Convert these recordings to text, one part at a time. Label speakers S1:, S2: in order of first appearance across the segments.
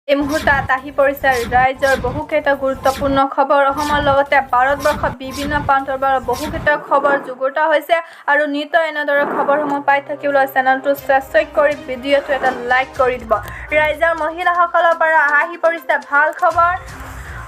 S1: এই মুহূৰ্তত আহি পৰিছে ৰাজ্যৰ বহুকেইটা গুৰুত্বপূৰ্ণ খবৰ। অসমৰ লগতে ভাৰতবৰ্ষৰ বিভিন্ন প্ৰান্তৰ পৰা বহুকেইটা খবৰ যুগুত হৈছে আৰু নিতৌ এনেদৰে খবৰসমূহ পাই থাকিবলৈ চেনেলটো ছাবস্ক্ৰাইব কৰি ভিডিঅ'টো এটা লাইক কৰি দিব। ৰাজ্যৰ মহিলাসকলৰ পৰা আহি পৰিছে ভাল খবৰ।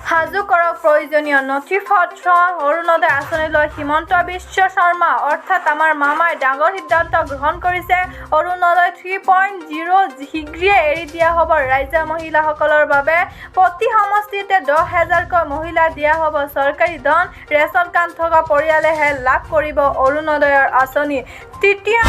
S1: সাজু কৰক প্ৰয়োজনীয় নথি পত্ৰ। অৰুণোদয় আঁচনি লৈ হিমন্ত বিশ্ব শৰ্মা অৰ্থাৎ আমাৰ মামাই ডাঙৰ সিদ্ধান্ত গ্ৰহণ কৰিছে। অৰুণোদয় 3.0 শীঘ্ৰেই এৰি দিয়া হ'ব ৰাজ্যৰ মহিলাসকলৰ বাবে। প্ৰতি সমষ্টিতে 10,000কৈ মহিলা দিয়া হ'ব চৰকাৰী ধন। ৰেচন কাৰ্ড থকা পৰিয়ালেহে লাভ কৰিব অৰুণোদয়ৰ আঁচনি। তৃতীয়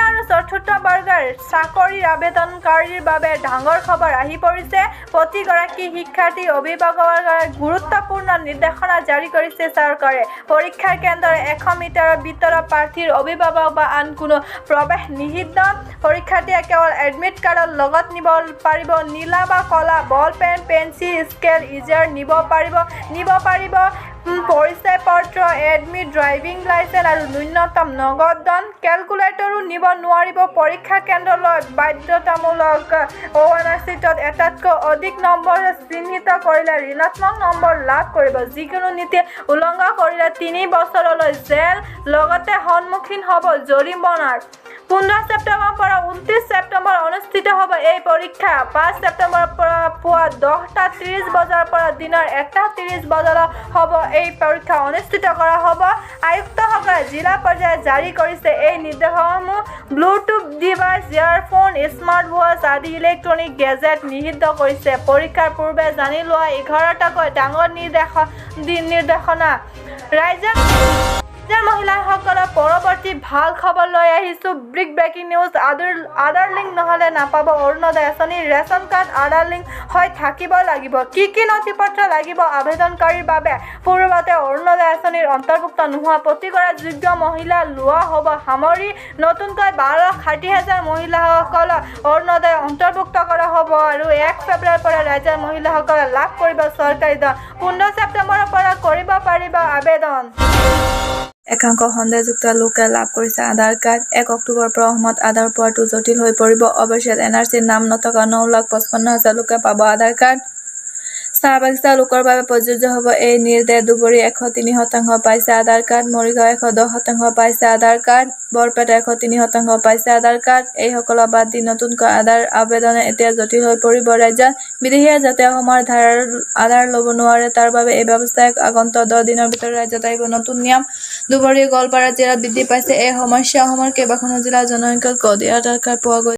S1: আৰু চতুৰ্থ বৰ্গৰ চাকৰিৰ আবেদনকাৰীৰ বাবে ডাঙৰ খবৰ আহি পৰিছে। প্ৰতিগৰাকী শিক্ষাৰ্থীৰ অভিভাৱকৰ গুৰুত্বপূৰ্ণ নিৰ্দেশনা জাৰি কৰিছে চৰকাৰে। পৰীক্ষাৰ কেন্দ্ৰৰ 100 মিটাৰৰ ভিতৰত প্ৰাৰ্থীৰ অভিভাৱক বা আন কোনো প্ৰৱেশ নিষিদ্ধ। পৰীক্ষাৰ্থীয়ে কেৱল এডমিট কাৰ্ডৰ লগত নিব পাৰিব নীলা বা ক'লা ball pen, pencil, scale, eraser নিব পাৰিব পৰিচয় পত্ৰ, এডমিট, ড্ৰাইভিং লাইচেন্স আৰু ন্যূনতম নগদ ধন। কেলকুলেটৰো নিব নোৱাৰিব পৰীক্ষা কেন্দ্ৰলৈ। বাধ্যতামূলক অ'এমআৰ শ্বীটত এটাতকৈ অধিক নম্বৰ চিহ্নিত কৰিলে ঋণাত্মক নম্বৰ লাভ কৰিব। যিকোনো নীতি উলংঘা কৰিলে 3 বছৰলৈ জেল, লগতে সন্মুখীন হ'ব জৰিমনাৰ। 15 ছেপ্টেম্বৰৰ পৰা 29 ছেপ্টেম্বৰ অনুষ্ঠিত হ'ব এই পৰীক্ষা। 5 ছেপ্টেম্বৰৰ পৰা পুৱা 10টা 30 বজাৰ পৰা দিনৰ 1টা 30 বজাত হ'ব এই পৰীক্ষা অনুষ্ঠিত কৰা হ'ব। আয়ুক্তসকলে জিলা পৰ্যায়ত জাৰি কৰিছে এই নিৰ্দেশসমূহ। Bluetooth device, earphone, smart watch আদি ইলেক্ট্ৰনিক গেজেট নিষিদ্ধ কৰিছে। পৰীক্ষাৰ পূৰ্বে জানি লোৱা 11টাকৈ ডাঙৰ নিৰ্দেশনা। ৰাজ্যৰ মহিলাসকলৰ পৰৱৰ্তী ভাল খবৰ লৈ আহিছো। বিগ ব্ৰেকিং নিউজ, আধাৰ লিংক নহ'লে নাপাব অৰুণোদয় আঁচনি। ৰেচন কাৰ্ড, আধাৰ লিংক হৈ থাকিব লাগিব। কি কি নথি পত্ৰ লাগিব আবেদনকাৰীৰ বাবে? পূৰ্বতে অৰুণোদয় আঁচনিৰ অন্তৰ্ভুক্ত নোহোৱা প্ৰতিগৰাকী যোগ্য মহিলা লোৱা হ'ব সামৰি। নতুনকৈ 12,60,000 মহিলাসকলক অৰুণোদয় অন্তৰ্ভুক্ত কৰা হ'ব আৰু 1 ফেব্ৰুৱাৰীৰ পৰা ৰাজ্যৰ মহিলাসকলে লাভ কৰিব চৰকাৰী ধন। 15 ছেপ্টেম্বৰৰ পৰা কৰিব পাৰিব আবেদন।
S2: একাংশ সন্দেহযুক্ত লোকে লাভ কৰিছে আধাৰ কাৰ্ড। 1 অক্টোবৰৰ পৰা অসমত আধাৰ পোৱাটো জটিল হৈ পৰিব। অৱশ্যে এন আৰ চিত নাম নথকা 9,55,000 লোকে পাব আধাৰ কাৰ্ড। চাহ বাগিচাৰ লোকৰ বাবে প্ৰযোজ্য হ'ব এই নিৰ্দেশ। ধুবুৰী 103% পাইছে আধাৰ কাৰ্ড, মৰিগাঁও 110% পাইছে আধাৰ কাৰ্ড, বৰপেটা 103% পাইছে আধাৰ কাৰ্ড। এইসকলক বাদ দি নতুনকৈ আধাৰ আবেদন এতিয়া জটিল হৈ পৰিব ৰাজ্যত। বিদেশীয়ে যাতে অসমৰ আধাৰ ল'ব নোৱাৰে তাৰ বাবে এই ব্যৱস্থা। আগন্তুক 10 দিনৰ ভিতৰত ৰাজ্যত আহিব নতুন নিয়ম। ধুবুৰী, গোৱালপাৰা জিলাত বৃদ্ধি পাইছে এই সমস্যা। অসমৰ কেইবাখনো জিলাত জনসংখ্যাতকৈ অধিক আধাৰ কাৰ্ড পোৱা গৈছে।